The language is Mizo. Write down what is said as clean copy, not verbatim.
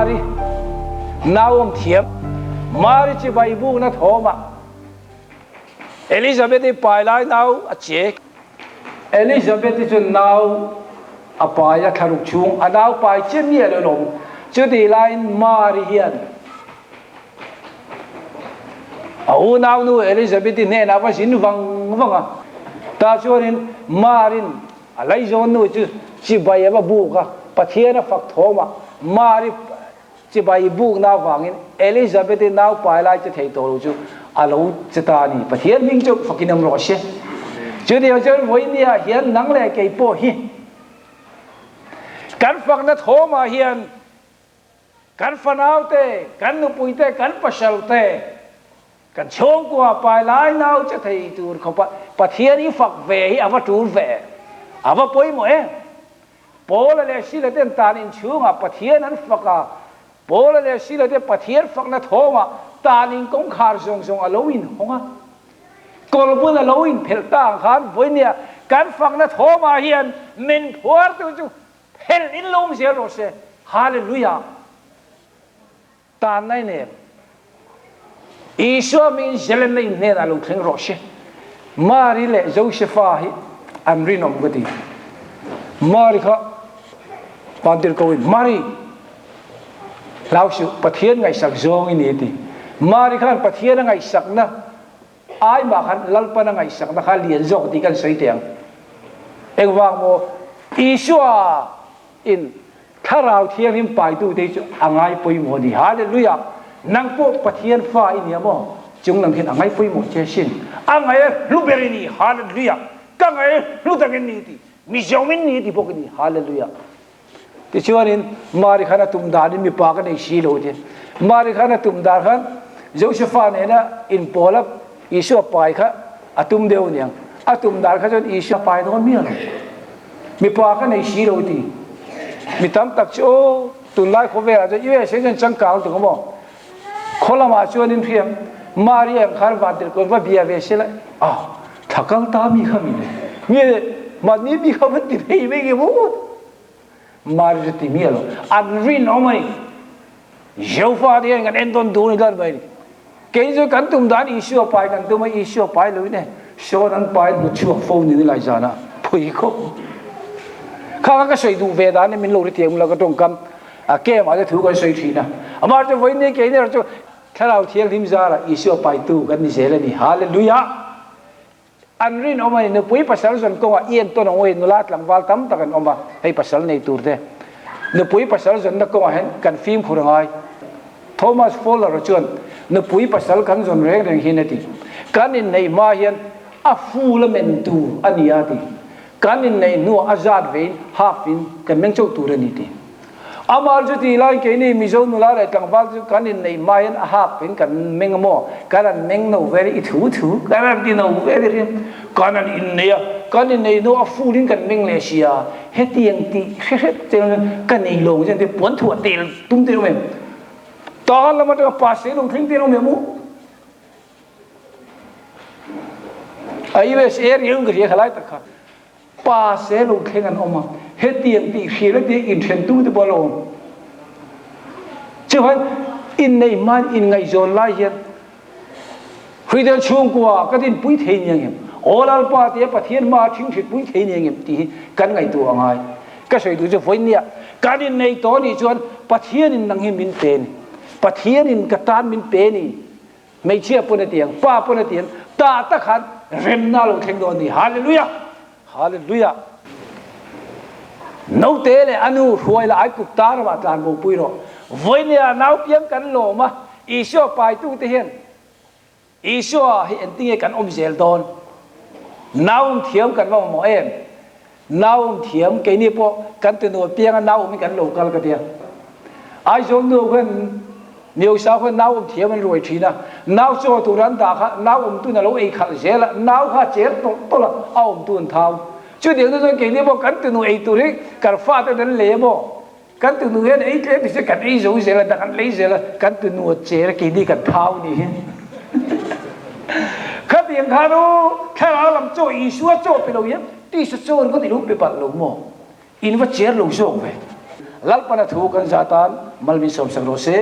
Mari nau awm thiam Mari chibai bukna thawmah Elizabeth-i pai lai nau a che. Elizabeth-i chu nau a pai a thlaruk chhung a nau pai che miah lo lawm. Chutih laiin Mari hian a unaunu Elizabeth-i hnenah va zin vang vang a. Tah chuanin Marin a laizawnnu chu chibai a va buk a, Pathian a fak thawm a, Mari Chibai bukna avangin Elizabeth-i nau pai lai che thei tawh lo chu a lo che ta a ni. Pathian hming chu fakin awm rawh se. Chutiang chuan vawinia hian nang leh kei pawh hi kan fakna thawmah hian kan fanaute, kan nupuite, kan pasalte, kan chhungkua pai lai nau che thei tur khawpa Pathian i fak ve hi a va tul ve, a va pawimawh em? Paula leh Sila ten tan inchhungah Pathian an fak a, Paula leh Sila te Pathian fakna thawngah tan in kawngkhar zawng zawng a lo inhawng a, kawlbun a lo inphelh ta ang khan vawinia kan fakna thawmah hian min phuartu chu phelh in lo awm zel rawh se. Hallelujah! Tan nai nen Isua min zelenna in hnenah lo thleng rawh se. Mari leh Josefa hi an rinawm ka ti. Mari kha pantir ko in, Mari, hlau suh, Pathian ngaihsak zawng i ni a ti. Mari khan Pathian a ngaihsakna ai mah khan Lalpan a ngaihsakna kha lian zawk tih kan sawi teh ang. Engvang maw Isua in Thlarau Thianghlim paitute hi chu a ngai pawimawh a ni. Hallelujah! Nang pawh Pathian fa i nia maw? Chung lam hian a ngai pawimawh che asin. A ngai a hlu ber i ni. Hallelujah! Ka ngai a hlu tak in ni ti. Mizo in ni ti bawk i ni. Hallelujah! Tichuanin Mari khan a tum danin mipa ka nei si lo ti. Mari khan a tum dan khan Josepha nena inpawl a Isua pai kha a tum deuh aniang. A tum dan kha chuan Isua pai dawn miah lo. Mipa ka nei si lo ti. Mi tam tak chu aw tunlai khawvelah chuan USA chuan changkang tuk maw? Khaw lamah chuan in hriam Mari ang khan vantirhkawn va bia ve se la ah thla kal ta mi kha mi le nge mahni mi kha va ti thei mai nge maw? Mari chu ti miah lo. An rinawm a ni. Jehovah te hian kan entawn duh a ni tlat mai ni. Kei chu kan tum dan Isua pai kan tum a, Isua pai lo in e sawn an pai an hmuchhuak fo ni nilai zan ah phui khawp. Kha kha ka sawi duh ve dan in min lo hrethiam lo ka tawngkam a kem ah te thu kan sawi thin a. Amah chu vawiin ni kei ner chu Thlarau Thianghlim zarah Isua paitu kan ni zel a ni. Hallelujah! An rinawm a ni. Nupui pasal zawn kawngah i entawn ang u hei nula tlangval tam tak an awm a, hei pasal nei tur te. Nupui pasal zawnna kawngah hian kan fimkhur a ngai. Thomas Fowler-a chuan nupui pasal kan zawn reng reng hian a ti. Kan inneih hma hian a full a men tur a ni a ti. Kan inneih hnuah a zat vein, half in, kan meng chauh tur a ni ti. Amah chu tih laiin keini Mizo nula leh tlangval chu kan inneih hma hian a hak in kan meng a maw? Kan han meng no vel i thu thu kan han ti no vel i rin kan han innei a, kan inneih hnu a full in kan meng leh si a, hetiang tih hre hret chuan ka nei lo chuan ti puan thuah tel tum te awm em? Tahan lam atanga pa se lo thleng te an awm em u? A USA riau in ka hria khalai tak kha. Pa se lo thleng an awm a, hetiang tih hria la tia inthen tu te pawh a lo awm. Chuan inneih hmain inngaihzawn lai hian Hruidel chhungkua ka dinpui thei ni angem? Aw Lalpa tia Pathian hmaa thingthritpui thei ni angem tih hi kan ngaihtuah a ngai. Ka sawi duh chu vawinia kan innei tawh anih chuan Pathianin nang hi min pe ni. Pathianin ka tan min pe ni. Hmeichhia pawn a ti ang, pa pawn a ti ang, tah tak khan remna a lo thleng dawn a ni. Hallelujah! Hallelujah! Naute leh a nu hruai la Aigupta ramah tlan bo pui rawh. Vawinia naupiang kan lawm a, Isua paitute hian Isua hi engtinge kan awm zel dawn? Naum thiam kan va mamawh em? Naum thiam keini pawh kan ti nuam pianga naum hi kan lo kal ka tia. Aizawl nu khan Miosa khan naum thiam an ruai thin a, nau chaw tur an dah kha nau awmtun a lo ei khalh zel a, nau kha a cher tawlh tawlh a, a awmtun thau. Chutiang chu chuan keini pawh kan tunu ei tur hi kan fate an lei a maw? Kan tunu hian ei tlem ti se kan ei zo zel a, dang an lei zel a, kan tunu a cher a, keini kan thau ni hi. Khatiang khan u thlarau lam chaw Isua chaw pe lo hian tisa chaw in ka ti lo pe palh lo maw? In va cher lo zawk ve. Lalpan a thu kan za tan mal min sawm sak rawh se.